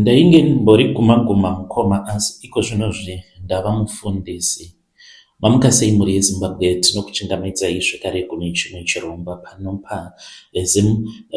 Ndainge ndimbori guma-guma mukoma asi ikozvinozvi ndava mufundisi. Mamuka sei mhuri yeZimbabwe tinokuchingamidzai zvekare kune chimwe chirongwa pano paZim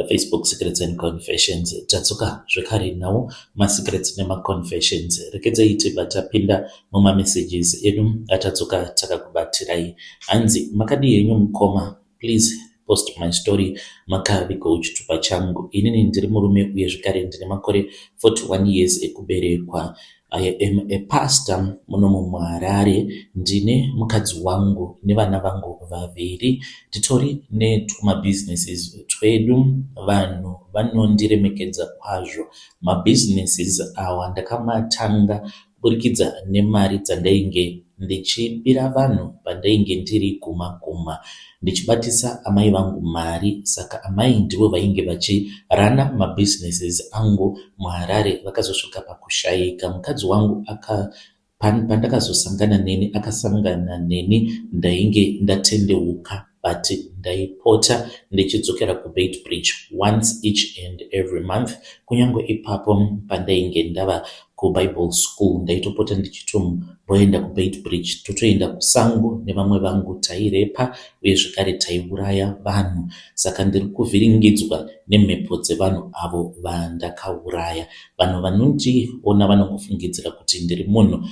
Facebook Secrets and Confessions. Tadzoka zvekare nawo masecrets nemaconfessions. Rekedzai tibva tapinda mumamessages edu atadzoka takakubatirai. Hanzi makadii henyu mukoma please post my story makavigawo chitupa changu. Inini ndiri murume uye zvekare ndine makore 41 years ekuberekwa. I am a pastor munomu muHarare. Ndine mukadzi wangu nevana vangu vaviri. Titori netwumabusinesses twedu. Vanhu vanondiremekedza kwazvo. Mabusinesses awa ndakamatanga kuburikidza nemari dzandainge ndichibira vanhu pandainge ndiri guma-guma ndichibatisa amai vangu mari. Saka amai ndivo vainge vachirana mabusinesses angu muHarare vakazosvika pakushaika. Mukadzi wangu aka pandakazosangana neni akasangana neni ndainge ndatendeuka but ndaipota ndichidzokera kuBeitbridge once each and every month. Kunyange ipapo pandainge ndava kuBible school ndaitopota ndichitomboenda kuBeitbridge totoenda kusango nevamwe vangu tairepa uye zvekare taiuraya vanhu. Saka ndiri kuvhiringidzwa nemhepo dzevanhu avo vandakauraya. Vanhu vanondiona vanongofungidzira kuti ndiri munhu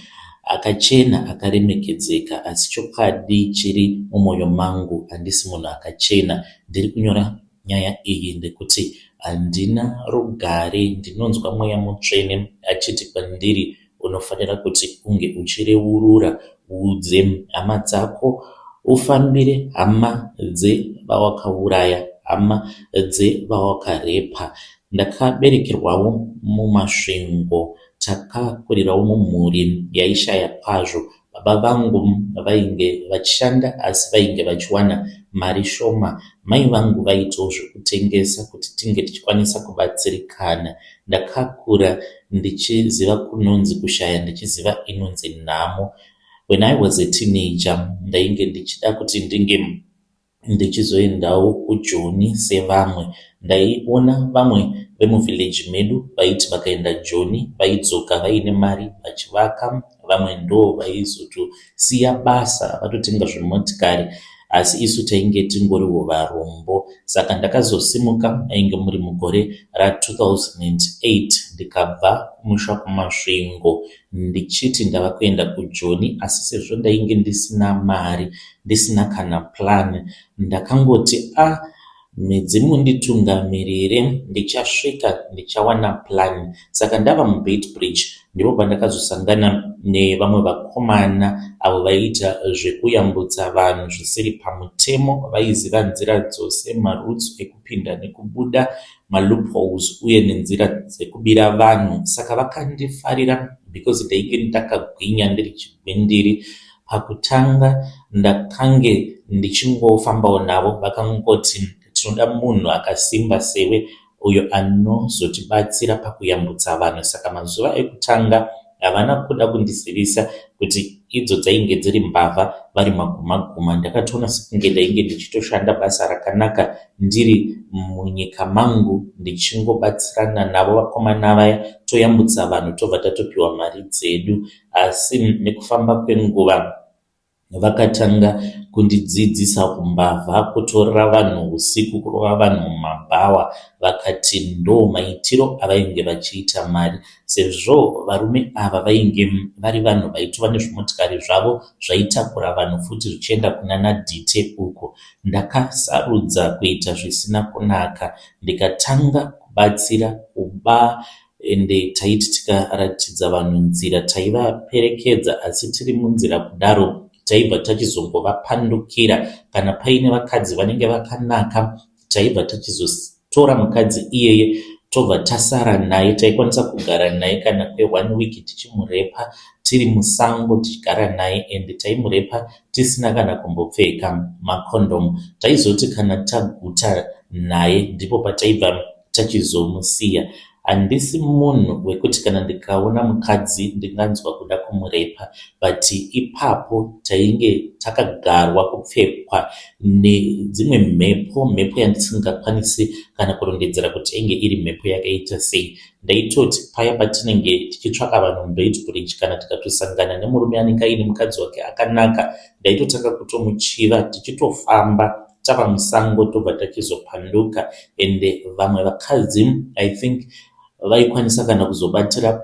akachena akaremekedzeka asi chokwadi chiri mumwoyo mangu handisi munhu akachena. Ndiri kunyora nyaya iyi nekuti handina rugare. Ndinonzwa mweya mutsvene achiti kwandiri unofanira kuti unge uchireurura uudze hama dzako ufambire hama dzevawakauraya hama dzevawakarepa. Ndakaberekerwawo muMasvingo takakurirawo mumhuri yaishaya kwazvo. Baba vangu vainge vachishanda asi vainge vachiwana mari shoma. Mai vangu vaitawo zvekutengesa kuti tinge tichikwanisa kubatsirikana. Ndakakura ndichiziva kunonzi kushaya ndichiziva inonzi nhamo. When I was a teenager ndainge ndichida kuti ndinge ndichizoendawo kuJoni sevamwe. Ndaiona vamwe vemuvillage medu vaiti vakaenda Joni vaidzoka vaine mari vachivaka. Vamwe ndo vaizotosiya basa vatotenga zvimotikari asi isu tainge tingoriwo varombo. Saka ndakazosimuka ainge muri mugore ra2008 ndikabva kumusha kuMasvingo ndichiti ndava kuenda kuJoni asi sezvo ndainge ndisina mari ndisina kana plan ndakangoti a midzimu nditungamirire ndichasvika ndichawana plan. Saka ndava muBeitbridge ndipo pandakazosangana nevamwe vakomana avo vaiita zvekuyambutsa vanhu zvisiri pamutemo. Vaiziva nzira dzose maroutes ekupinda nekubuda maloopholes uye nenzira dzekubira vanhu. Saka vakandifarira because ndainge ndakagwinya ndiri chigwindiri. Pakutanga ndakange ndichingofambawo navo vakangoti tinoda munhu akasimba sewe uyo anozotibatsira pakuyambutsa vanhu. Saka mazuva ekutanga havana kuda kundizivisa kuti idzo dzainge dziri mbavha vari maguma-guma. Ndakatoona sekunge ndainge ndichitoshanda basa rakanaka ndiri munyika mangu ndichingobatsirana navo vakomana vaya toyambutsa vanhu tobva tatopiwa mari dzedu. Asi nekufamba kwenguva vakatanga kundidzidzisa umbavha, kutorera vanhu usiku, kurova vanhu mumabhawa. Vakati ndo maitiro avainge vachiita mari sezvo varume ava vainge vari vanhu vaitova nezvimotikari zvavo zvaitakura vanhu futi zvichienda kunana Dhite uko. Ndakasarudza kuita zvisina kunaka ndikatanga kubatsira kuba ende taiti tikaratidza vanhu nzira taivaperekedza asi tiri munzira kudaro taibva tachizongovapandukira. Kana paine vakadzi vanenge vakanaka taibva tachizotora mukadzi iyeye tobva tasara naye. Taikwanisa kugara naye kana kwe1 week tichimurepa tiri musango tichigara naye ende taimurepa tisina kana kumbopfeka makondomu. Taizoti kana taguta naye ndipo pataibva tachizomusiya. Handisi munhu wekuti kana ndikaona mukadzi ndinganzwa kuda kumurepa but ipapo tainge takagarwa kupfekwa nedzimwe mhepo, mhepo yandisingakwanisi kana kurondedzera kuti yainge iri mhepo yakaita sei. Ndaitoti paya patinenge tichitsvaka vanhu muBeitbridge kana tikatosangana nemurume anenge aine mukadzi wake akanaka ndaitotanga kutomuchiva tichitofamba tava musango tobva tachizopanduka ende vamwe vakadzi I think vaikwanisa kana kuzobatira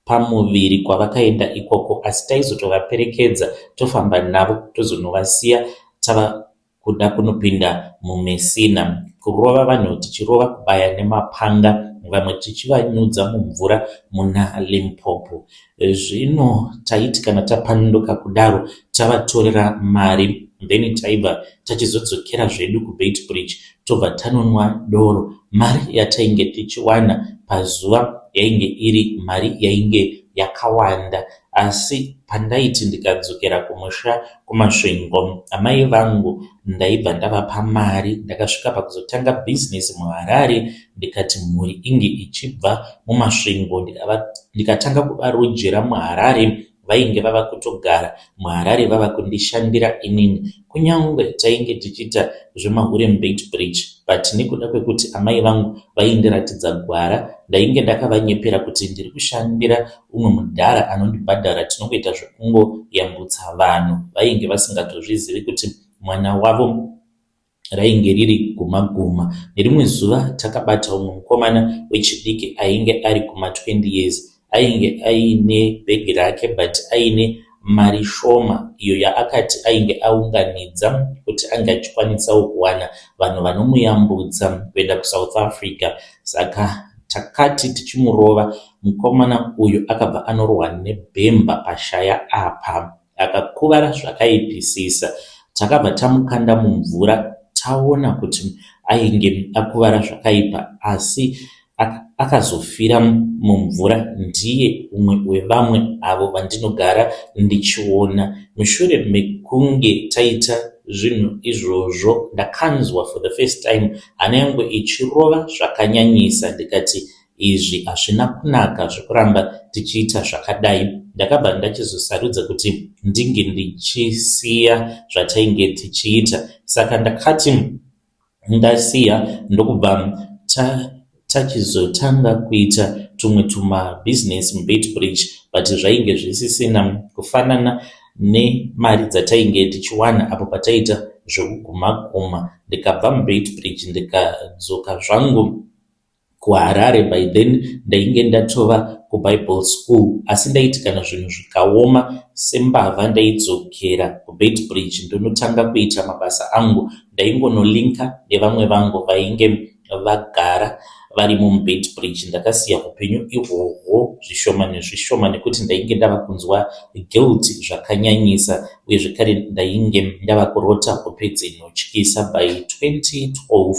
pamuviri kwavakaenda ikoko asi taizotovaperekedza tofamba navo tozonovasiya tava kuda kunopinda muMessina. Kurova vanhu tichirova kubaya nemapanga vamwe tichivanyudza mumvura muna Limpopo. Zvino taiti kana tapanduka kudaro tavatorera mari then taibva tachizodzokera zvedu kuBeitbridge tobva tanonwa doro. Mari yatainge tichiwana pazuva yainge iri mari yainge yakawanda asi pandaiti ndikadzokera kumusha kuMasvingo amai vangu ndaibva ndavapa mari. Ndakasvika pakuzotanga bhizinesi muHarare ndikati mhuri inge ichibva muMasvingo ndikatanga kuvarojera muHarare vainge vava kutogara muHarare vava kundishandira inini kunyangwe tainge tichiita zvemahure muBeitbridge but nekuda kwekuti amai vangu vaindiratidza gwara ndainge ndakavanyepera kuti ndiri kushandira umwe mudhara anondibhadhara tinongoita zvekungoyambutsa vanhu vainge vasingatozvizivi kuti mwana wavo rainge riri guma guma. Nerimwe zuva takabata umwe mukomana wechidiki ainge ari kuma 20 years. Ainge aine bhegi rake but aine mari shoma iyo yaakati ainge aunganidza kuti ange achikwanisawo kuwana vanhu vanomuyambutsa kuenda kuSouth Africa. Saka takati tichimurova mukomana uyu akabva anorohwa nebhemba pashaya apa akakuvara zvakaipisisa. Takabva tamukanda mumvura taona kuti ainge akuvara zvakaipa asi akazofira mumvura ndiye umwe wevamwe avo vandinogara ndichiona. Mushure mekunge taita zvinhu izvozvo ndakanzwa for the first time hana yangu ichirova zvakanyanyisa ndikati izvi hazvina kunaka zvekuramba tichiita zvakadai. Ndakabva ndachizosarudza kuti ndinge ndichisiya zvatainge tichiita. Saka ndakati ndasiya ndokubva tachizotanga kuita tumwe tumabhizinesi muBeitbridge but zvainge zvisisina kufanana nemari dzatainge tichiwana apo pataiita zvekuguma guma. Ndikabva muBeitbridge ndikadzoka zvangu kuHarare. By then ndainge ndatova kuBible school asi ndaiti kana zvinhu zvikaoma sembavha ndaidzokera kuBeitbridge ndonotanga kuita mabasa angu. Ndaingonolinka nevamwe vangu vainge vagara varimo muBeitbridge. Ndakasiya upenyu ihwohwo zvishoma nezvishoma nekuti ndainge ndava kunzwa guilt zvakanyanyisa uye zvekare ndainge ndava kurota hope dzinotyisa. By 2012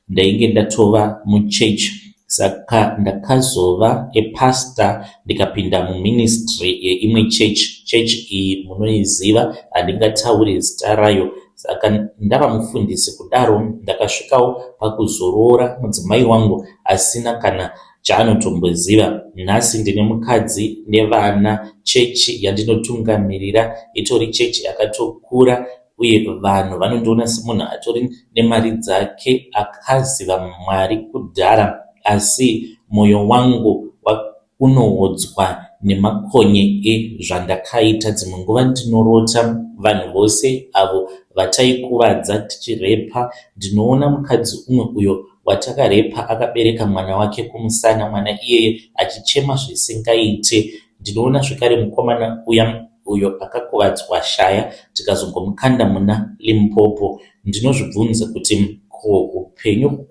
ndainge ndatova muchechi saka ndakazova epastor ndikapinda muministry yeimwe chechi. Chechi iyi munoiziva handingatauri zita rayo. Saka ndava mufundisi kudaro ndakasvikawo pakuzoroora mudzimai wangu asina kana chaanotomboziva. Nhasi ndine mukadzi nevana. Chechi yandinotungamirira itori chechi yakatokura uye vanhu vanondiona semunhu atori nemari dzake akaziva Mwari kudhara asi mwoyo wangu unoodzwa nemakonye ezvandakaita. Dzimwe nguva ndinorota vanhu vose avo vataikuvadza tichirepa. Ndinoona mukadzi umwe uyo watakarepa akabereka mwana wake kumusana mwana iyeye achichema zvisingaite. Ndinoona zvekare mukomana uya uyo akakuvadzwa shaya tikazongomukanda muna Limpopo. Ndinozvibvunza kuti ko upenyu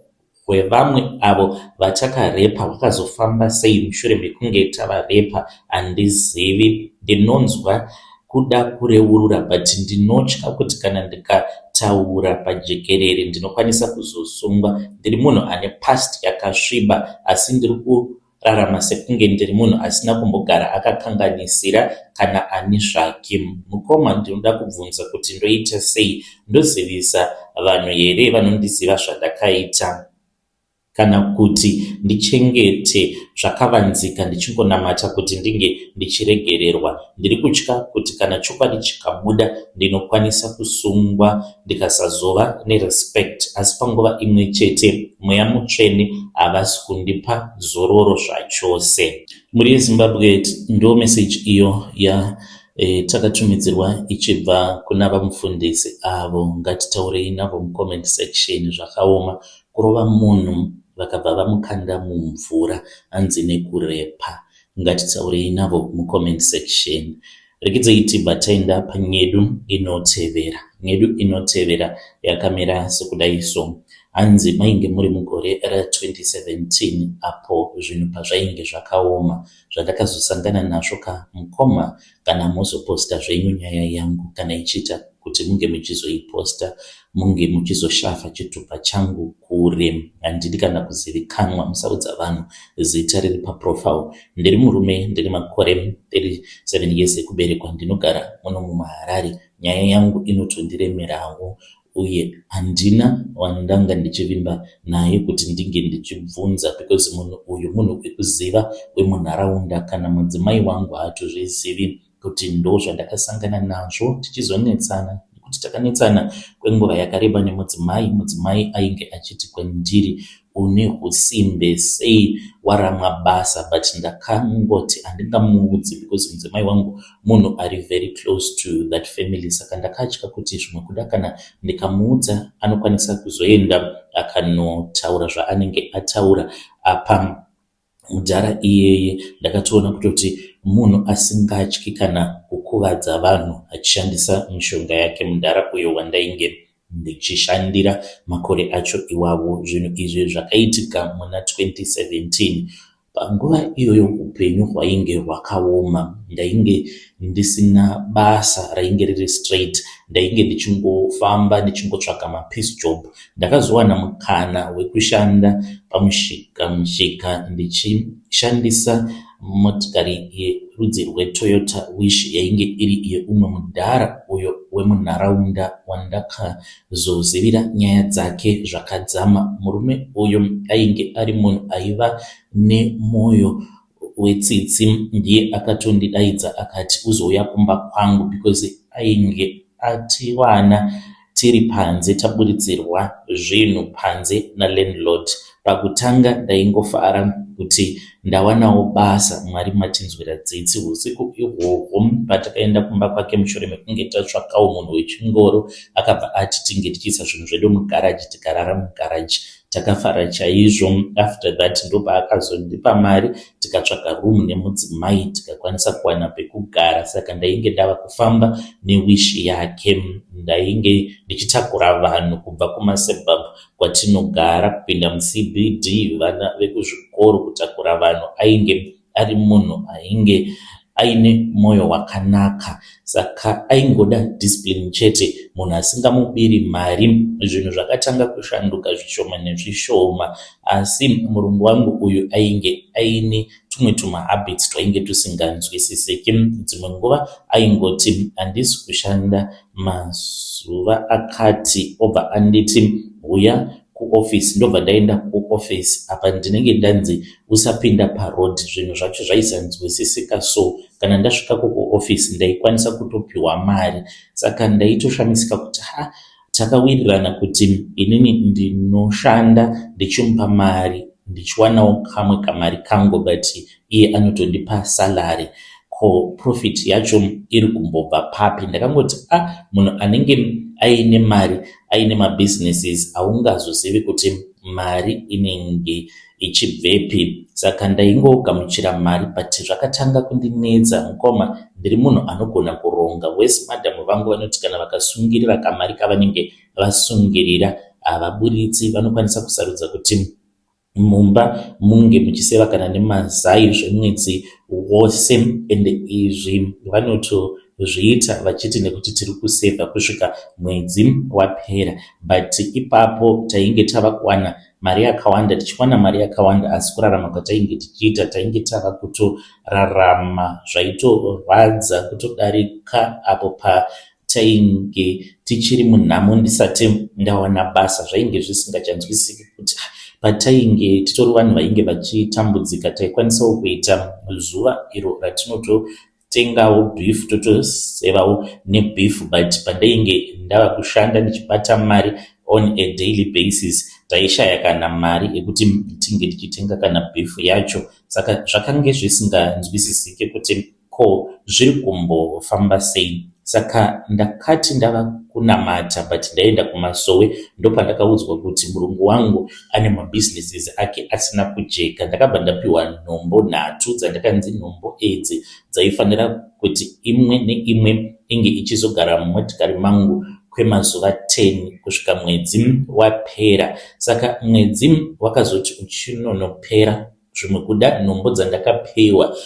hwevamwe avo vatakarepa hwakazofamba sei mushure mekunge tavarepa handizivi. Ndinonzwa kuda kureurura but ndinotya kuti kana ndikataura pajekerere ndinokwanisa kuzosungwa. Ndiri munhu ane past yakasviba asi ndiri kurarama sekunge ndiri munhu asina kumbogara akakanganisira kana ani zvake. Mukoma ndinoda kubvunza kuti ndoita sei? Ndozivisa vanhu here vanondiziva zvandakaita? Kana kuti ndichengete zvakavanzika ndichingonamata kuti ndinge ndichiregererwa. Ndiri kutya kuti kana chokwadi chikabuda ndinokwanisa kusungwa ndikasazova nerespect asi panguva imwe chete Mweya Mutsvene havasi kundipa zororo zvachose. Mhuri yeZimbabwe ndo message iyo ya e, takatumidzirwa ichibva kuna vamufundisi avo. Ngatitaurei navo mucomment section. Zvakaoma kurova munhu vakabva vamukanda mumvura hanzi nekurepa. Ngatitaurei navo mucomment section. Regedzei tibva taenda panyedu inotevera. Nyedu inotevera yakamira sekudai so. Hanzi mainge muri mugore ra2017 apo zvinhu pazvainge zvakaoma. Zvandakazosangana nazvo ka mukoma kana mozoposta zvenyu nyaya yangu kana ichiita kuti munge muchizoiposta munge muchizoshafa chitupa changu kure handidi kana kuzivikanwa musaudza vanhu zita riri paprofile. Ndiri murume ndine makore 37 years ekuberekwa ndinogara muno muHarare. Nyaya yangu inotondiremerawo uye handina wandanga ndichivimba naye kuti ndinge ndichibvunza because munhu uyu munhu wekuziva wemunharaunda kana mudzimai wangu haatozvizivi kuti ndo zvandakasangana nazvo tichizonetsana nekuti takanetsana kwenguva yakareba nemudzimai. Mudzimai ainge achiti kwandiri une husimbe sei waramwa basa but ndakangoti handingamuudzi because mudzimai wangu munhu ari very close to that family saka ndakatya kuti zvimwe kuda kana ndikamuudza anokwanisa kuzoenda akanotaura zvaanenge ataura apa mudhara iyeye ndakatoona kutoti munhu asingatyi kana kukuvadza vanhu achishandisa mishonga yake mudhara uyo wandainge ndichishandira makore acho iwawo. Zvinhu izvi zvakaitika muna 2017. Panguva iyoyo upenyu hwainge hwakaoma. Ndainge ndisina basa rainge riri straight. Ndainge ndichingofamba ndichingotsvaga mapiece job. Ndakazowana mukana wekushanda pamushika mushika ndichishandisa motikari yerudzi rweToyota Wish yainge iri yeumwe mudhara uyo wemunharaunda wandakazozivira nyaya dzake zvakadzama. Murume uyu ainge ari munhu aiva nemwoyo wetsitsi. Ndiye akatondidaidza akati uzouya kumba kwangu because ainge atiwana tiri panze taburitsirwa zvinhu panze nalandlord. Pakutanga ndaingofara kuti ndawanawo basa Mwari matinzwira tsitsi. Usiku ihwohwo patakaenda kumba kwake mushure mekunge tatsvakawo munhu wechingoro akabva ati tinge tichiisa zvinhu zvedu mugaraji tikarara mugaraji. Takafara chaizvo. After that ndopaakazondipa mari tikatsvaga room nemudzimai tikakwanisa kuwana pekugara saka ndainge ndava kufamba neWish yake. Ndainge ndichitakura vanhu kubva kumasuburb kwatinogara kupinda muCBD vana vekuzvikoro kutakura vanhu. Ainge ari munhu ainge aine mwoyo wakanaka saka aingoda discipline chete munhu asingamubiri mari. Zvinhu zvakatanga kushanduka zvishoma nezvishoma asi murungu wangu uyu ainge aine tumwe tumahabits twainge tusinganzwisisiki. Dzimwe nguva aingoti handisi kushanda mazuva akati obva anditi huya kuofisi ndobva ndaenda kuofisi apa ndinenge ndanzi usapinda paroad. Zvinhu zvacho zvaisanzwisisika so kana ndasvikako kuofisi ndaikwanisa kutopiwa mari saka ndaitoshamisika kuti ha takawirirana kuti inini ndinoshanda ndichimupa mari ndichiwanawo kamwe kamari kangu but iye anotondipa salary ko profit yacho iri kumbobva papi. Ndakangoti a munhu anenge aine mari aine mabusinesses haungazozivi kuti mari inenge ichibvepi saka ndaingogamuchira mari but zvakatanga kundinetsa mukoma ndiri munhu anogona kuronga wese madhamu vangu vanoti kana vakasungirira kamari kavanenge vasungirira havaburitsi vanokwanisa kusarudza kuti mumba munge muchiseva kana nemazai zvemwedzi wose ende izvi vanotozviita vachiti nekuti tiri kusevha kusvika mwedzi wapera but ipapo tainge tava kuwana mari yakawanda tichiwana mari yakawanda asi kurarama kwatainge tichiita tainge tava kutorarama zvaitorwadza kutodarika apo patainge tichiri munhamo ndisati ndawana basa zvainge zvisingachanzwisiki kuti ah, Patainge titori vanhu vainge vachitambudzika taikwanisawo kuita zuva iro ratinototengawo beef totosevawo nebeef but pandainge ndava kushanda ndichibata mari on a daily basis taishaya kana mari yekuti tinge tichitenga kana beef yacho. Saka zvakange zvisinganzwisisike kuti ko zviri kumbofamba sei. Saka ndakati ndava kunamata but ndaenda kumasowe ndopandakaudzwa kuti murungu wangu ane mabusinesses ake asina kujeka. Ndakabva ndapiwa nhombo nhatu dzandakanzi nhombo idzi dzaifanira kuti imwe neimwe inge ichizogara mumotikari mangu kwemazuva 10 kusvika mwedzi wapera. Saka mwedzi wakazoti uchinonopera zvimwe kuda nhombo dzandakapiwa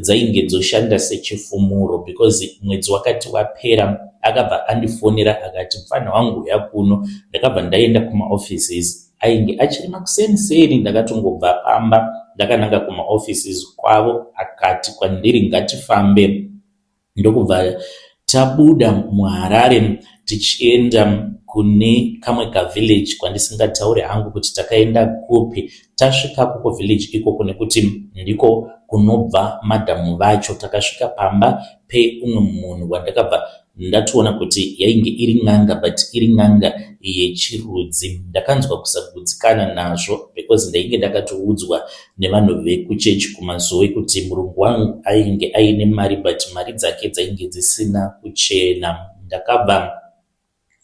dzainge dzoshanda sechifumuro because mwedzi wakati wapera akabva andifonera akati mufana wangu uya kuno. Ndakabva ndaenda kumaoffices ainge achiri makuseni seni ndakatongobva pamba ndakananga kumaoffices kwavo akati kwandiri ngatifambe. Ndokubva tabuda muHarare tichienda kune kamwe kavillage kwandisingataure hangu kuti takaenda kupi. Tasvikako kuvillage ikoko nekuti ndiko kunobva madhamu vacho. Takasvika pamba peumwe munhu wandakabva ndatoona kuti yainge iri n'anga but iri n'anga yechirudzi. Ndakanzwa kusagutsikana nazvo because ndainge ndakatoudzwa nevanhu vekuchechi kumazowe kuti murungu wangu ainge aine mari but mari dzake dzainge dzisina kuchena. Ndakabva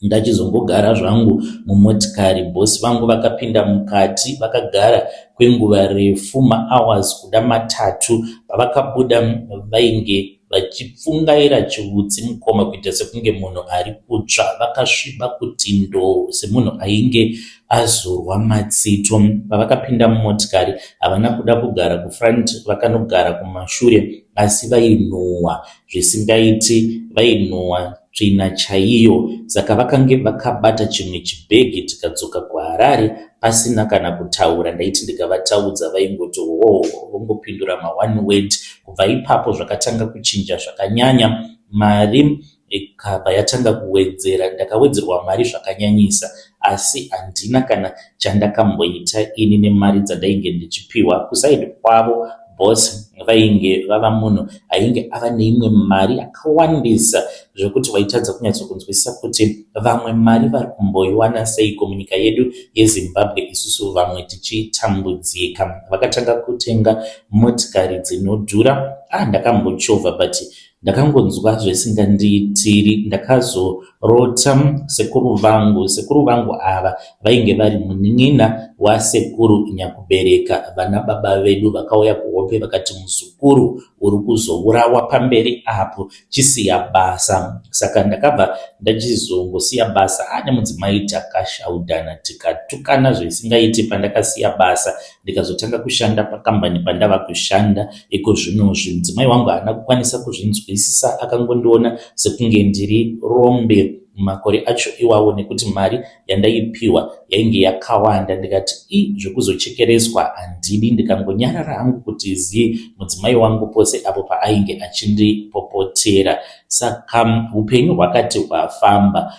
ndachizongogara zvangu mumotikari. Boss vangu vakapinda mukati vakagara kwenguva refu mahours kuda matatu. Pavakabuda vainge vachipfungaira chiutsi mukoma kuita sekunge munhu ari kutsva. Vakasviba kuti ndoo semunhu ainge azorwa matsito. Pavakapinda mumotikari havana kuda kugara kufront vakanogara kumashure asi vainhuhwa zvisingaiti. Vainhuhwa tsvina chaiyo. Saka vakange vakabata chimwe chibhegi tikadzoka kuHarare pasina kana kutaura. Ndaiti ndikavataudza vaingoti hoo vongopindura maone word. Kubva ipapo zvakatanga kuchinja zvakanyanya. Mari ikabva yatanga kuwedzera. Ndakawedzerwa mari zvakanyanyisa asi handina kana chandakamboita ini nemari dzandainge ndichipiwa. Kusaidi kwavo boss vainge vava munhu ainge ava neimwe mari yakawandisa zvekuti waitadza kunyatsokunzwisisa kuti vamwe mari vari kumboiwana seiko munyika yedu yeZimbabwe isusu vamwe tichitambudzika. Vakatanga kutenga motikari dzinodhura. Ah, ndakambochovha but ndakangonzwa zvisingandiitiri. Ndakazorota sekuru vangu. Sekuru vangu ava vainge vari munin'ina wasekuru nyakubereka vana baba vedu. Vakauya kuhope vakati muzukuru uri kuzourawa pamberi apo chisiya basa. Saka ndakabva ndachizongosiya basa. Ah, nemudzimai takashaudhana tikatukana zvisingaiti pandakasiya basa ndikazotanga kushanda pakambani pandava kushanda iko zvinozvi. Mudzimai wangu haana kukwanisa kuzvinzwisisa akangondiona sekunge ndiri rombe makore acho iwawo nekuti mari yandaipiwa yainge yakawanda ndikati i zvekuzochekereswa handidi ndikangonyarara hangu kuti zii mudzimai wangu pose apo paainge achindipopotera. Saka upenyu hwakati hwafamba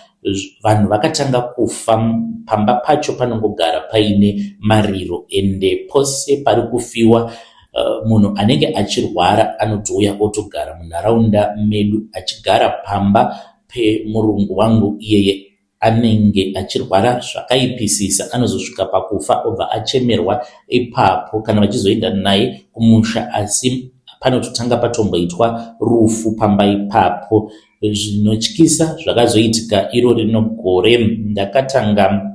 vanhu vakatanga kufa pamba pacho panongogara paine mariro ende pose pari kufiwa munhu anenge achirwara anotouya otogara munharaunda medu achigara pamba pemurungu wangu iyeye anenge achirwara zvakaipisisa anozosvika pakufa obva achemerwa ipapo kana vachizoenda naye kumusha asi panototanga patomboitwa rufu pamba ipapo. Zvinotyisa zvakazoitika iro rino gore ndakatanga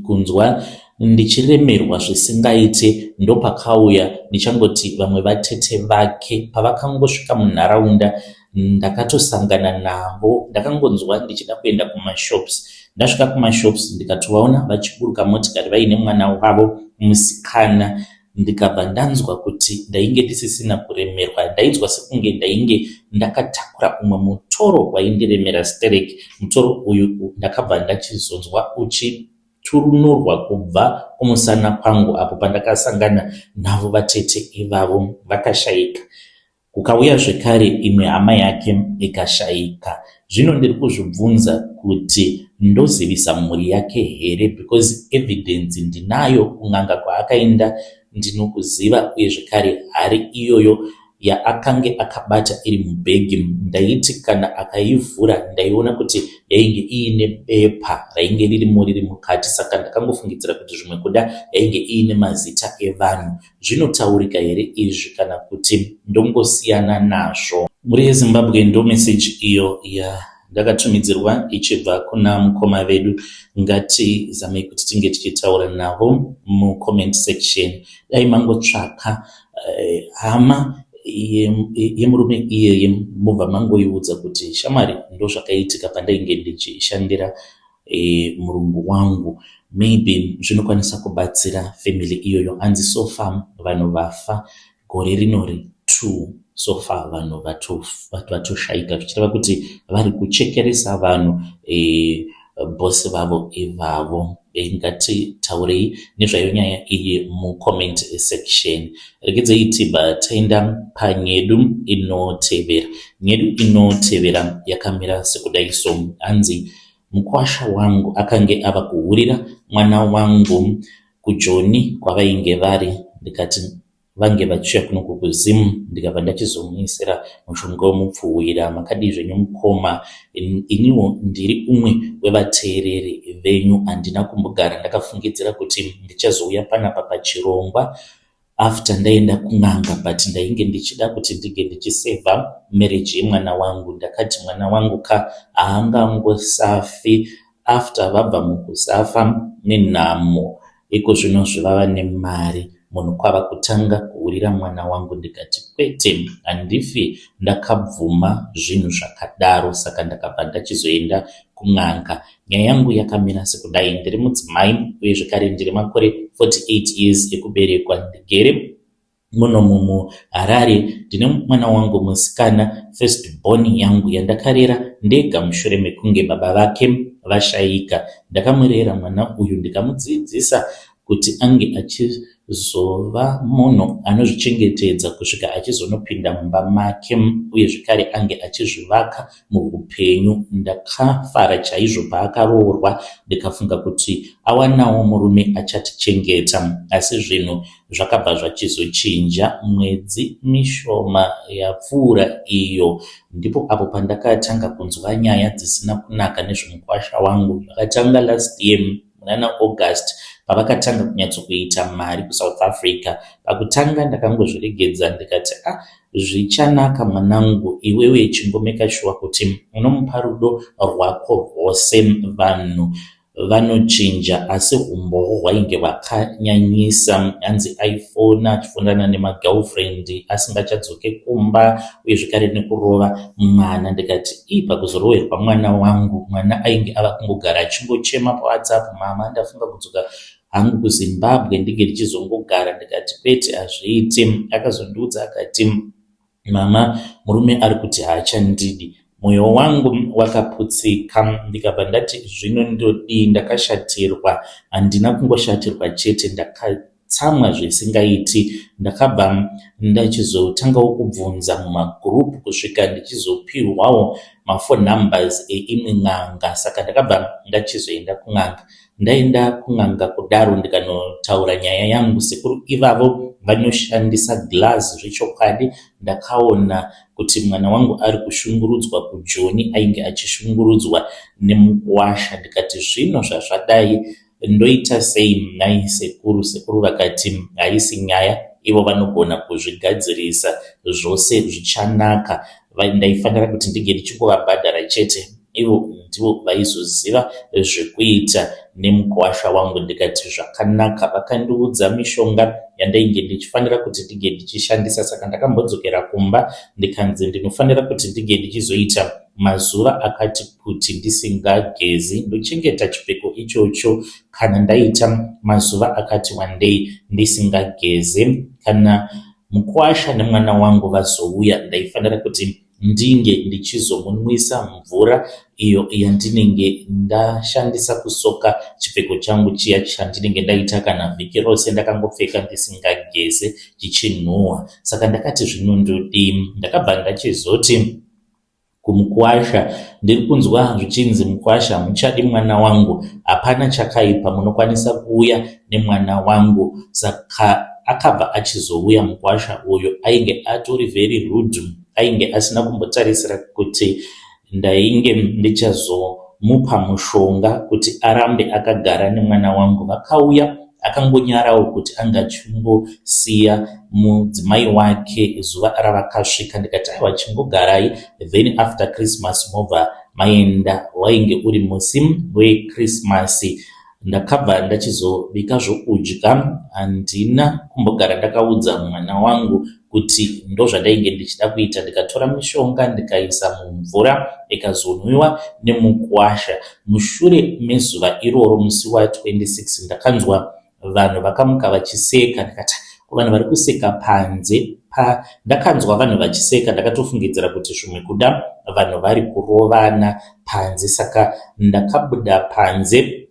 kunzwa ndichiremerwa zvisingaite ndopakauya ndichangoti vamwe vatete vake pavakangosvika munharaunda ndakatosangana navo ndakangonzwa ndichida kuenda kumashops. Ndasvika kumashops ndikatovaona vachiburuka motikari vaine mwana wavo musikana ndikabva ndanzwa kuti ndainge ndisisina kuremerwa. Ndainzwa sekunge ndainge ndakatakura umwe mutoro waindiremera stereki. Mutoro uyu ndakabva ndachizonzwa uchiturunurwa kubva kumusana kwangu apo pandakasangana navo vatete ivavo vakashaika. Kukauya zvekare imwe hama yake ikashaika. Zvino ndiri kuzvibvunza kuti ndozivisa mhuri yake here because evidence ndinayo kun'anga kwaakaenda ndinokuziva uye zvekare hari iyoyo yaakange akabata iri mubhegi ndaiti kana akaivhura ndaiona kuti yainge iine bepa rainge ririmo riri mukati saka ndakangofungidzira kuti zvimwe kuda yainge iine mazita evanhu. Zvinotaurika here izvi kana kuti ndongosiyana nazvo? Mhuri yeZimbabwe ndo message iyo yandakatumidzirwa ichibva kuna mukoma vedu. Ngatizamei kuti tinge tichitaura navo mucomment section. Dai mangotsvaka eh, hama yemurume iyeye mobva mangoiudza kuti shamwari ndozvakaitika pandainge ndichishandira e, murungu wangu maybe zvinokwanisa kubatsira family iyoyo. Hanzi so far vanhu vafa gore rinori two so far vanhu vatoshaika zvichireva kuti vari kuchekeresa vanhu e, boss vavo ivavo. E, ngatitaurei nezvayo nyaya iyi mucomment section. Regedzei tibva taenda panyedu inotevera. Nyedu inotevera yakamira sekudai so hanzi mukwasha wangu akange ava kuhurira mwana wangu kuJoni kwavainge vari ndikati vange vachiuya kuno kuZim ndikabva ndachizomuisira mushonga wemupfuhwira. Makadii zvenyu mukoma? Iniwo ndiri umwe wevateereri venyu. Handina kumbogara ndakafungidzira kuti ndichazouya panapa pachirongwa after ndaenda kun'anga but ndainge ndichida kuti ndinge ndichisevha marriage yemwana wangu. Ndakati mwana wangu ka haangangosafi after vabva mukusafa nenhamo iko zvino zvivava nemari munhu kwava kutanga kuhurira mwana wangu. Ndikati kwete, handifi ndakabvuma zvinhu zvakadaro. Saka ndakabva ndachizoenda kun'anga. Nyaya yangu yakamira sekudai. Ndiri mudzimai uye zvekare ndiri makore 48 years ekuberekwa. Ndigere muno muHarare. Ndine mwana wangu musikana, first born yangu yandakarera ndega mushure mekunge baba vake vashaika. Ndakamurera mwana uyu ndikamudzidzisa kuti ange achizova munhu anozvichengetedza kusvika achizonopinda mumba make uye zvekare ange achizvivaka muupenyu. Ndakafara chaizvo paakaroorwa ndikafunga kuti awanawo murume achatichengeta, asi zvinhu zvakabva zvachizochinja mwedzi mishoma yapfuura iyo. Ndipo apo pandakatanga kunzwa nyaya dzisina kunaka nezvemukwasha wangu. Zvakatanga last year munana August pavakatanga kunyatsokuita mari kuSouth Africa. Pakutanga ndakangozviregedza ndikati ah, zvichanaka mwanangu, iwewe chingomeka shuwa kuti unomupa rudo rwako rwose. Vanhu vanochinja, asi umbowo hwainge hwakanyanyisa. Hanzi aifona achifonana nemagirlfriend asingachadzoke kumba uye zvekare nekurova mwana. Ndikati ii pakuzoroverwa mwana wangu, mwana ainge ava kungogara achingochema paWhatsApp, mama ndafunga kudzoka hangu kuZimbabwe ndinge ndichizongogara. Ndikati kwete, hazviiti. Akazondiudza akati mama, murume ari kuti haachandidi. Mwoyo wangu wakaputsika ndikabva ndati zvino ndodii? Ndakashatirwa. Handina kungoshatirwa chete, ndakatsamwa zvisingaiti. Ndakabva ndachizotangawo kubvunza mumagurupu kusvika ndichizopihwawo maphone numbers eimwe n'anga. Saka ndakabva ndachizoenda kun'anga. Ndaenda kun'anga kudaro ndikanotaura nyaya yangu. Sekuru ivavo vanoshandisa glass zvechokwadi. Ndakaona kuti mwana wangu ari kushungurudzwa kuJoni, ainge achishungurudzwa nemukuwasha. Ndikati zvino zvazvadai ndoita sei nhai sekuru? Sekuru vakati haisi nyaya, ivo vanogona kuzvigadzirisa zvose zvichanaka. Ndaifanira kuti ndinge ndichingovabhadhara chete, ivo ndivo vaizoziva zvekuita nemukuwasha wangu. Ndikati zvakanaka. Vakandiudza mishonga yandainge ndichifanira kuti ndinge ndichishandisa. Saka ndakambodzokera kumba ndikanzi ndinofanira kuti ndinge ndichizoita mazuva akati kuti ndisingagezi, ndochengeta chipfeko ichocho kana ndaita mazuva akati wandei ndisingagezi. Kana mukuwasha nemwana wangu vazouya, ndaifanira kuti ndinge ndichizomunwisa mvura iyo yandinenge ndashandisa kusoka chipfeko changu chiya chandinenge ndaita kana vhiki rose ndakangopfeka ndisingageze, chichinhuhwa. Saka ndakati zvino ndodii? Ndakabva ndachizoti Kumukuwasha ndiri kunzwa zvichinzi mukuwasha hamuchadi mwana wangu hapana chakaipa munokwanisa kuuya nemwana wangu saka akabva achizouya mukuwasha uyu ainge atori very rude ainge asina kumbotarisira kuti ndainge ndichazomupa mushonga kuti arambe akagara nemwana wangu vakauya Akangonyarawo kuti anga achingosiya mudzimai wake zuva ravakasvika ndikati aiwa chingogarai then after Christmas mobva maenda. Wainge uri musi weChristmas ndakabva ndachizobika zvokudya handina kumbogara ndakaudza mwana wangu kuti ndozvandainge ndichida kuita ndikatora mishonga ndikaisa mumvura ikazonwiwa nemukwasha. Mushure mezuva iroro musi wa 26 ndakanzwa vanhu vakamuka vachiseka ndikati ko vanhu vari kuseka panze pa ndakanzwa vanhu vachiseka ndakatofungidzira kuti zvimwe kuda vanhu vari kurovana panze saka ndakabuda panze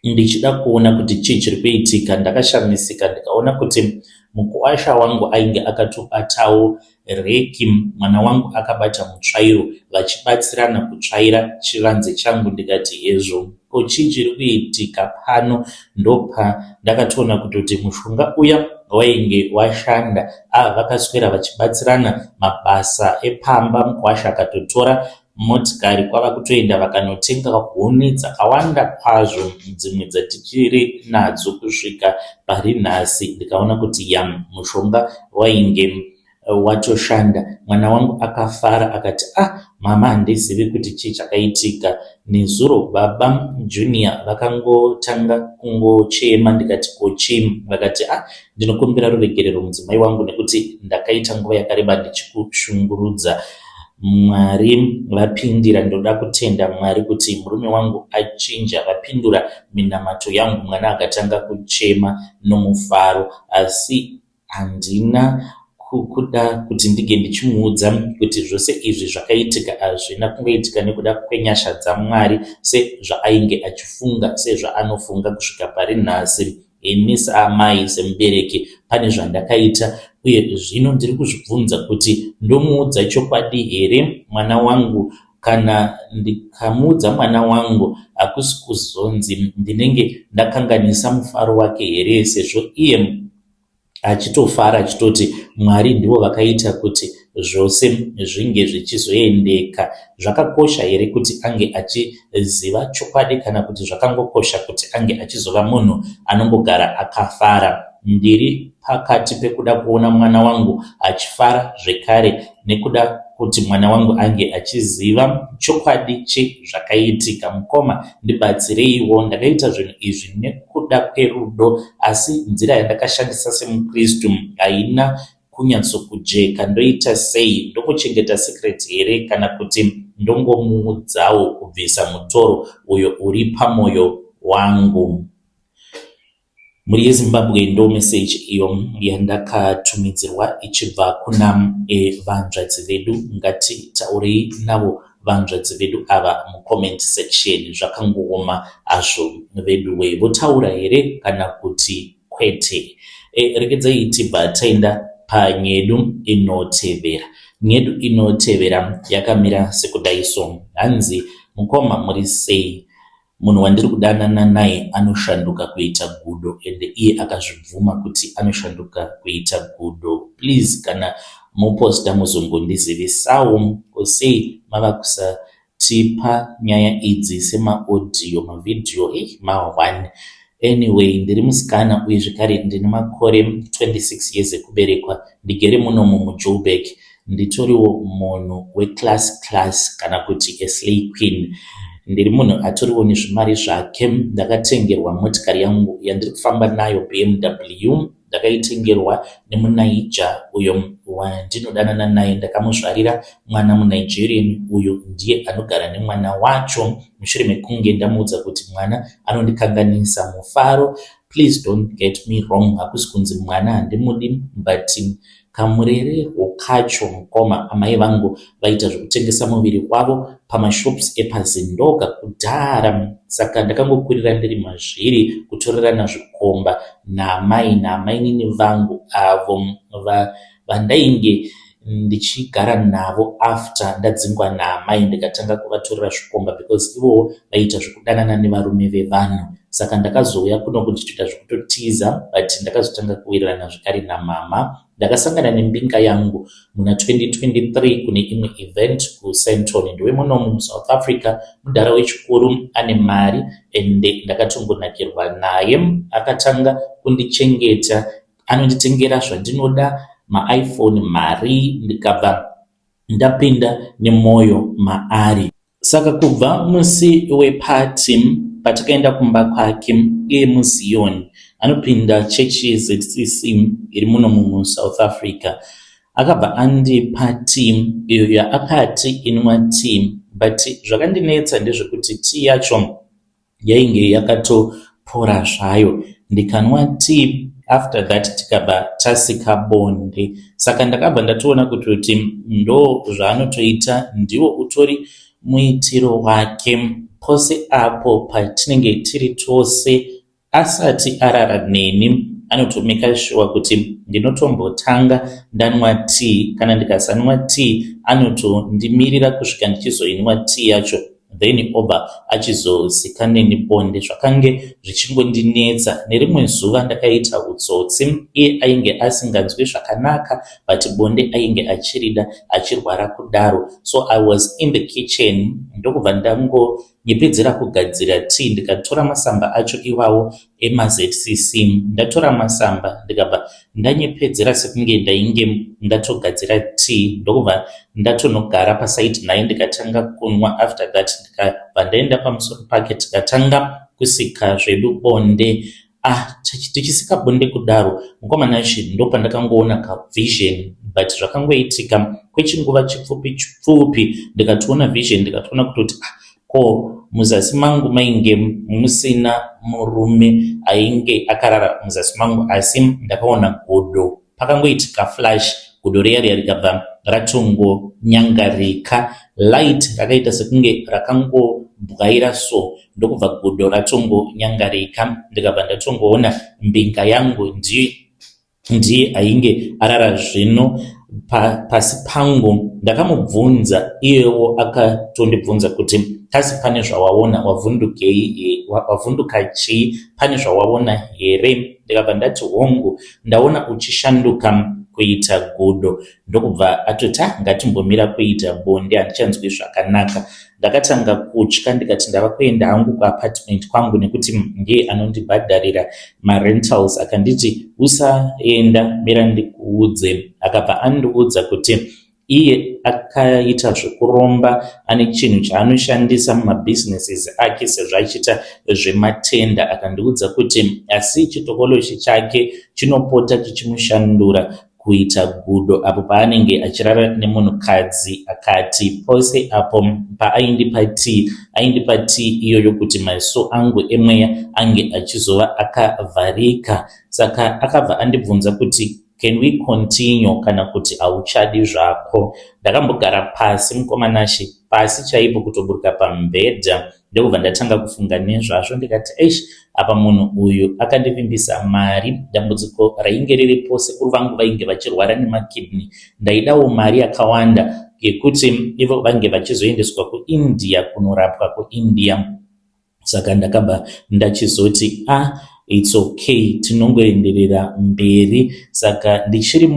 ndichida kuona kuti chii chiri kuitika ndakashamisika ndikaona kuti mukuwasha wangu ainge akatobatawo reki mwana wangu akabata mutsvairo vachibatsirana kutsvaira chivanze changu ndikati hezvo ko chii chiri kuitika pano ndopa ndakatoona kutoti mushonga uya wainge washanda ava vakaswera vachibatsirana mabasa epamba mukuwasha akatotora motikari kwava kutoenda vakanotenga huni dzakawanda kwazvo dzimwe dzatichiri nadzo kusvika pari nhasi ndikaona kuti yam mushonga wainge watoshanda. Mwana wangu akafara akati ah mama handizivi kuti chii chakaitika nezuro baba Junior vakangotanga kungochema ndikati ko chii vakati ah ndinokumbira ruregerero mudzimai wangu nekuti ndakaita nguva yakareba ndichikushungurudza Mwari vapindira ndoda kutenda Mwari kuti murume wangu achinja vapindura minamato yangu mwana akatanga kuchema nomufaro asi handina kuda kuti ndinge ndichimuudza kuti zvose izvi zvakaitika hazvina kungoitika nekuda kwenyasha dzaMwari sezvaainge achifunga sezvaanofunga kusvika pari nhasi. Ini saamai, semubereki, pane zvandakaita uye zvino ndiri kuzvibvunza kuti ndomuudza chokwadi here mwana wangu. Kana ndikamuudza mwana wangu hakusi kuzonzi ndinenge ndakanganisa mufaro wake here sezvo iye achitofara achitoti Mwari ndivo vakaita kuti zvose zvinge zvichizoendeka. Zvakakosha here kuti ange achiziva chokwadi kana kuti zvakangokosha kuti ange achizova munhu anongogara akafara? Ndiri pakati pekuda kuona mwana wangu achifara zvekare nekuda kuti mwana wangu ange achiziva chokwadi chezvakaitika. Mukoma ndibatsireiwo, ndakaita zvinhu izvi nekuda kwerudo asi nzira yandakashandisa semuKristu haina kunyatsokujeka. Ndoita sei? Ndokuchengeta secret here kana kuti ndongomuudzawo kubvisa mutoro uyo uri pamoyo wangu? Mhuri yeZimbabwe ndo message iyo yandakatumidzirwa ichibva kuna e, vanzvadzi vedu. Ngatitaurei navo vanzvadzi vedu ava mucomment section. Zvakangooma hazvo veduwe. Votaura here kana kuti kwete? E, regedzai tibva taenda panyedu inotevera. Nyedu inotevera yakamira sekudai so. Hanzi mukoma muri sei? Munhu wandiri kudanana naye anoshanduka kuita gudo ende iye akazvibvuma kuti anoshanduka kuita gudo. Please kana moposta muzongondizivisawo ko sei mava kusatipa nyaya idzi semaaudio mavideo eh ma one. Anyway ndiri musikana uye zvekare ndine makore 26 years ekuberekwa Ndigere munomu muJoburg nditoriwo munhu weclass class kana kuti a slay queen. Ndiri munhu atoriwo nezvimari zvake. Ndakatengerwa motikari yangu yandiri kufamba nayo BMW. Ndakaitengerwa nemuNaija uyo wandinodanana naye. Ndakamuzvarira mwana muNigerian uyo ndiye anogara nemwana wacho mushure mekunge ndamuudza kuti mwana anondikanganisa mufaro. Please don't get me wrong, hakusi kunzi mwana handimudi but kamurererwo kacho mukoma amai vangu vaita zvekutengesa muviri wavo pamashops epaZindoga kudhara saka ndakangokurira ndiri mazviri kutorerana zvikomba naamai naamainini vangu avo vandainge va Ndichigara navo after ndadzingwa naamai, ndikatanga kuvatorera zvikomba because ivowo vaiita zvekudanana nevarume vevanhu. Saka ndakazouya kuno ndichitoita zvekutotiza, but ndakazotanga kuwirirana zvekare namama. Ndakasangana nembinga yangu muna 2023 kune imwe event kuSandton. Ndewemunomu muSouth Africa, mudhara wechikuru, ane mari, ende ndakatongonakirwa naye. Akatanga kundichengeta, anonditengera zvandinoda, maiPhone, mari, ndikabva ndapinda nemwoyo maari. Saka kubva musi wepati patakaenda kumba kwake, iye muZion, anopinda chechi yeZCC iri muno muSouth Africa, akabva andipa tea iyo yaakati inwa tea, but zvakandinetsa ndezvekuti tea yacho yainge yakatopora zvayo. Ndikanwa tea, after that tikabva tasika bonde. Saka ndakabva ndatoona kuti ndo zvaanotoita, ndiwo utori muitiro wake. Pose apo patinenge tiri tose, asati arara neni, anotomeka sure kuti ndinotombotanga ndanwa tea. Kana ndikasanwa tea, anotondimirira kusvika ndichizoinwa tea yacho, then obva achizosika neni bonde. Zvakange zvichingondinetsa. Nerimwe zuva ndakaita utsotsi. Iye ainge asinganzwi zvakanaka, but bonde ainge achirida, achirwara kudaro. So I was in the kitchen, ndokubva ndangonyepedzera kugadzira tea. Ndikatora masamba acho iwawo emaZCC. Ndatora masamba, ndikabva ndanyepedzera sekunge ndainge ndatogadzira tea, ndokubva ndatonogara pasaidi naye, ndikatanga kunwa. After that ndikabva ndaenda pamusoro pake, tikatanga kusika zvedu bonde. Ah, tichisika bonde kudaro, mukomana chi, ndopandakangoona kavision, but zvakangoitika kwechinguva chipfupi chipfupi. Ndikatoona vision, ndikatoona kutoti, ah, ko muzasi mangu mainge musina murume ainge akarara muzasi mangu, asi ndakaona godo. Pakangoitika flash, godo riya riya rikabva ratongonyangarika. Light rakaita sekunge rakangobwaira so, ndokubva godo ratongonyangarika. Ndikabva ndatongoona mbinga yangu, ndiye ainge arara zvino pasi pangu. Ndakamubvunza, iyewo akatondibvunza kuti, "Kasi pane zvawaona? Wavhundukei? Wavhunduka chii? Pane zvawaona here?" Ndikabva ndati, "Hongu, ndaona uchishanduka kuita gudo." Ndokubva atoti, "Ah, ngatimbomira kuita bonde, handichanzwi zvakanaka." Ndakatanga kutya, ndikati ndava kuenda hangu kuapartment kwangu nekuti ndiye anondibhadharira marentals. Akanditi, "Usaenda, mira ndikuudze." Akabva andiudza kuti iye akaita zvekuromba, ane chinhu chaanoshandisa mumabhizinesis ake sezvo achiita zvematenda. Akandiudza kuti asi chitokoloshi chake chinopota chichimushandura kuita gudo apo paanenge achirara nemunhukadzi. Akati pose apo paaindipa tea, aindipa tea iyoyo kuti maziso angu emweya ange achizova akavharika. Saka akabva andibvunza kuti, "Can we continue kana kuti hauchadi zvako?" Ndakambogara pasi, mukomanashi, pasi chaipo, kutoburuka pamubhedha, ndokubva ndatanga kufunga nezvazvo. Ndikati, "Eish, apa munhu uyu akandivimbisa mari." Dambudziko rainge riripo, sekuru vangu vainge vachirwara nemakidney. Ndaidawo mari yakawanda yekuti ivo vange vachizoendeswa kuIndia kunorapwa kuIndia. Saka ndakabva ndachizoti, "A ah, it's okay, tinongoenderera mberi." Saka ndichiri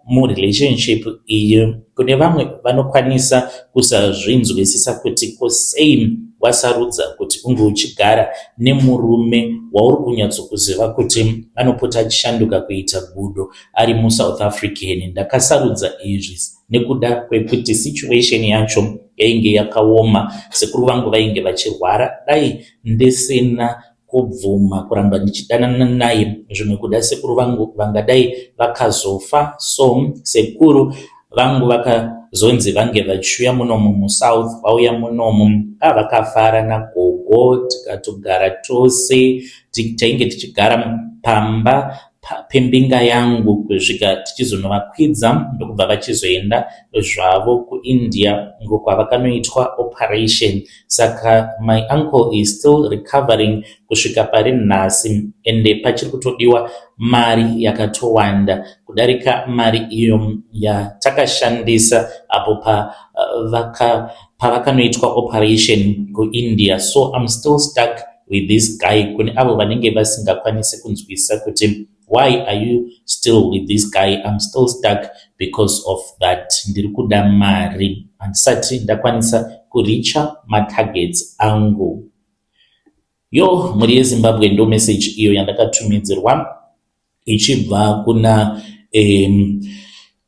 murelationship iyi. Kune vamwe vanokwanisa kusazvinzwisisa kuti ko sei wasarudza kuti unge uchigara nemurume wauri kunyatsokuziva kuti anopota achishanduka kuita gudo, ari muSouth African. Ndakasarudza izvi nekuda kwekuti situation yacho yainge yakaoma. Sekuru vangu vainge vachirwara. Dai ndisina kubvuma kuramba ndichidanana naye, zvimwe kuda sekuru vangu vangadai vakazofa. So sekuru vangu vakazonzi vange vachiuya munomu muSouth. Vauya munomu, vakafara nagogo, tikatogara tose. Tainge tichigara pamba. pembinga yangu kusvika tichizonovakwidza ndokubva vachizoenda zvavo kuIndia uko kwavakanoitwa operation. Saka my uncle is still recovering kusvika pari nhasi ende pachiri kutodiwa mari yakatowanda kudarika mari iyo yatakashandisa apo pavakanoitwa operation kuIndia. So I'm still stuck with this guy. Kune avo vanenge vasingakwanisi kunzwisisa kuti why are you still with this guy, I'm still stuck because of that. Ndiri kuda mari, handisati ndakwanisa kuricha matargets angu. Yo, mhuri yeZimbabwe, ndo message iyo yandakatumidzirwa ichibva kuna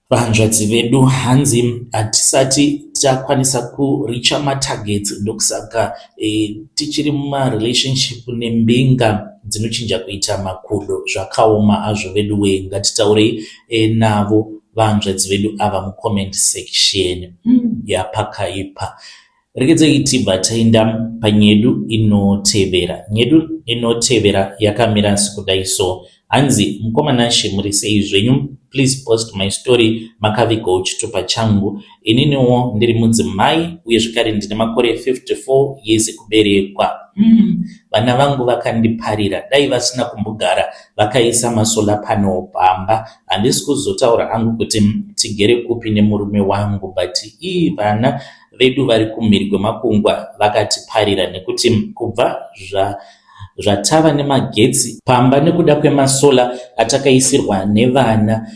vahanzvadzi vedu. Hanzi hatisati takwanisa kuricha matargets, ndokusaka tichiri mumarelationship nembinga dzinochinja kuita makudo. Zvakaoma hazvo vedu wee. Ngatitaurei navo vahanzvadzi vedu ava mucomment section. Yapakaipa. Regedzei tibva taenda panyedu inotevera. Nyedu inotevera yakamira sekudai so. Hanzi, "Mukoma Nashe, muri sei zvenyu? Please post my story. Makavigawo chitupa changu. Ininiwo ndiri mudzimai uye zvekare ndine makore 54 years ekuberekwa. Vana vangu vakandiparira. Dai vasina kumbogara vakaisa masolar panel pamba. Handisi kuzotaura hangu kuti tigere kupi nemurume wangu, but ii, vana vedu vari kumhiri kwemakungwa vakatiparira, nekuti kubva zvatava nemagetsi pamba nekuda kwemasolar atakaisirwa nevana,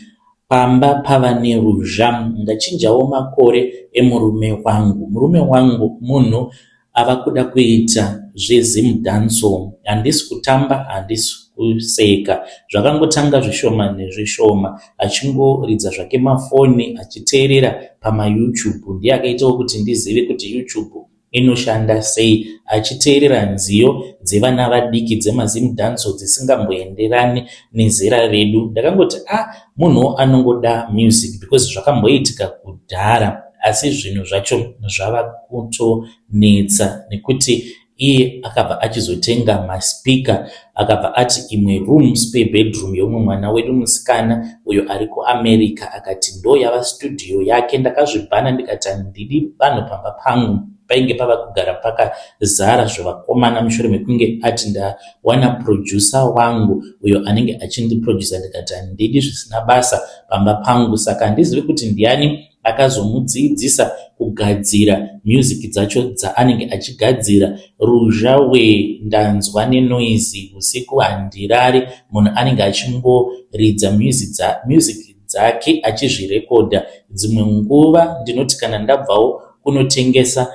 pamba pava neruzha. Ndachinjawo makore emurume wangu. Murume wangu munhu ava kuda kuita zveZimdancehall. Handisi kutamba, handisi kuseka. Zvakangotanga zvishoma nezvishoma, achingoridza zvake mafoni achiteerera pamaYouTube. Ndiye akaitawo kuti ndizive kuti YouTube inoshanda sei, achiteerera nziyo dzevana vadiki dzemaZimdancehall dzisingamboenderani nezera redu. Ndakangoti, 'Ah, munhuwo anongoda music,' because zvakamboitika kudhara. Asi zvinhu zvacho zvava kutonetsa nekuti iye akabva achizotenga maspeaker, akabva ati imwe room, spare bedroom yeumwe mwana wedu musikana uyo ari kuAmerica, akati ndo yava studio yake. Ndakazvibhana, ndikati handidi vanhu pamba pangu. Painge pava kugara pakazara zvevakomana mushure mekunge ati ndawana producer wangu uyo anenge achindiproducer. Ndikati handidi zvisina basa pamba pangu. Saka handizivi kuti ndiani akazomudzidzisa kugadzira music dzacho dzaanenge achigadzira. Ruzha we, ndanzwa nenoise usiku, handirari. Munhu anenge achingoridza music dzake achizvirekodha. Dzimwe nguva ndinoti kana ndabvawo kunotengesa,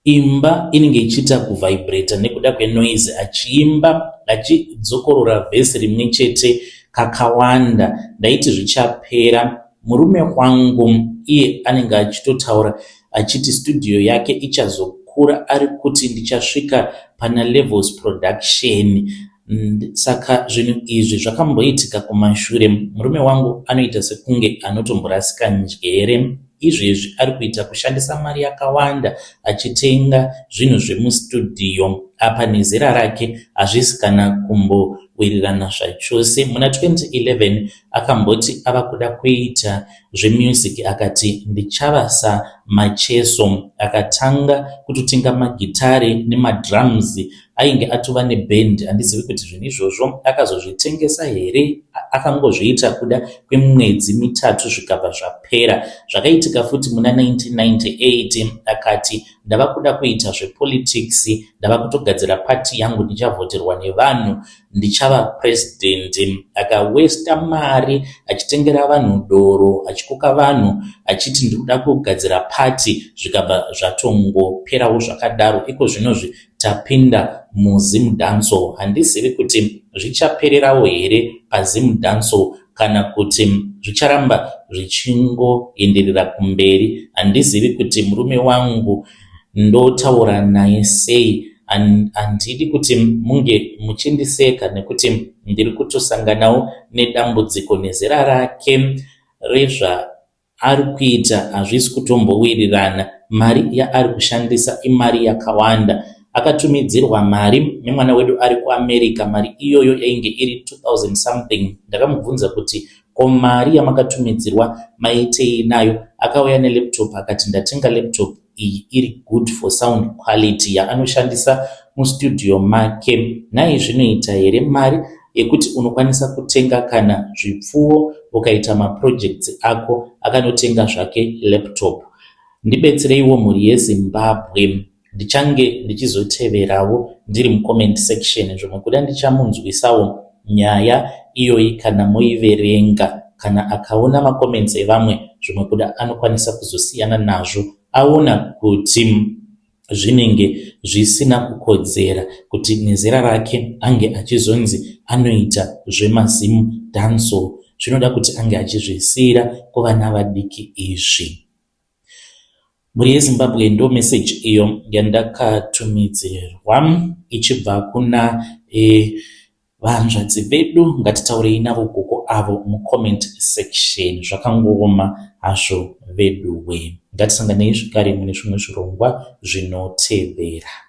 imba inenge ichiita kuvhaibhureta nekuda kwenoise, achiimba achidzokorora vhesi rimwe chete kakawanda. Ndaiti zvichapera. Murume wangu iye anenge achitotaura achiti studio yake ichazokura, ari kuti ndichasvika pana Levels Production. Saka zvinhu izvi zvakamboitika kumashure. Murume wangu anoita sekunge anotomborasika njere. Izvezvi ari kuita kushandisa mari yakawanda achitenga zvinhu zvemustudio. Apa nezera rake hazvisi kana kumbowirirana zvachose. Muna 2011 akamboti ava kuda kuita zvemusic, akati ndichava saMacheso. Akatanga kutotenga magitare nemadrums, ainge atova nebhendi. Handizivi kuti zvinhu izvozvo akazozvitengesa here. Akangozviita kuda kwemwedzi 3 zvikabva zvapera. Zvakaitika futi muna 1998, akati ndava kuda kuita zvepolitics, ndava kutogadzira pati yangu, ndichavhoterwa nevanhu, ndichava purezidendi. Akawesta mari achitengera vanhu doro, achikoka vanhu achiti ndiri kuda kugadzira pati, zvikabva zvatongoperawo zvakadaro. Iko zvinozvi tapinda muZimdancehall. Handizivi kuti zvichapererawo here paZimdancehall kana kuti zvicharamba zvichingoenderera kumberi. Handizivi kuti murume wangu ndotaura naye sei. Handidi kuti munge muchindiseka nekuti ndiri kutosanganawo nedambudziko nezera rake. Rezvaari kuita hazvisi kutombowirirana. Mari yaari kushandisa imari yakawanda. Akatumidzirwa mari nemwana wedu ari kuAmerica. Mari iyoyo yainge iri 2000 something. Ndakamubvunza kuti ko mari yamakatumidzirwa maitei nayo? Akauya nelaptop akati ndatenga laptop iyi iri good for sound quality yaanoshandisa mustudio make. Nhai zvinoita here mari yekuti unokwanisa kutenga kana zvipfuwo ukaita maprojects ako? Akanotenga zvake laptop. Ndibetsereiwo mhuri yeZimbabwe. Ndichange ndichizoteverawo ndiri mucomment section. Zvimwe kuda ndichamunzwisawo nyaya iyoyi kana moiverenga. Kana akaona macomments evamwe zvimwe kuda anokwanisa kuzosiyana nazvo aona kuti zvinenge zvisina kukodzera kuti nezera rake ange achizonzi anoita zvemaZim dancehall. Zvinoda kuti ange achizvisiira kuvana vadiki izvi. Mhuri yeZimbabwe, ndo message iyo yandakatumidzirwa ichibva kuna vanzvadzi vedu. Ngatitaurei navo gogo avo mucomment section. Zvakangooma hazvo veduwe. Ngatisanganei zvekare mune zvimwe zvirongwa zvinotevera.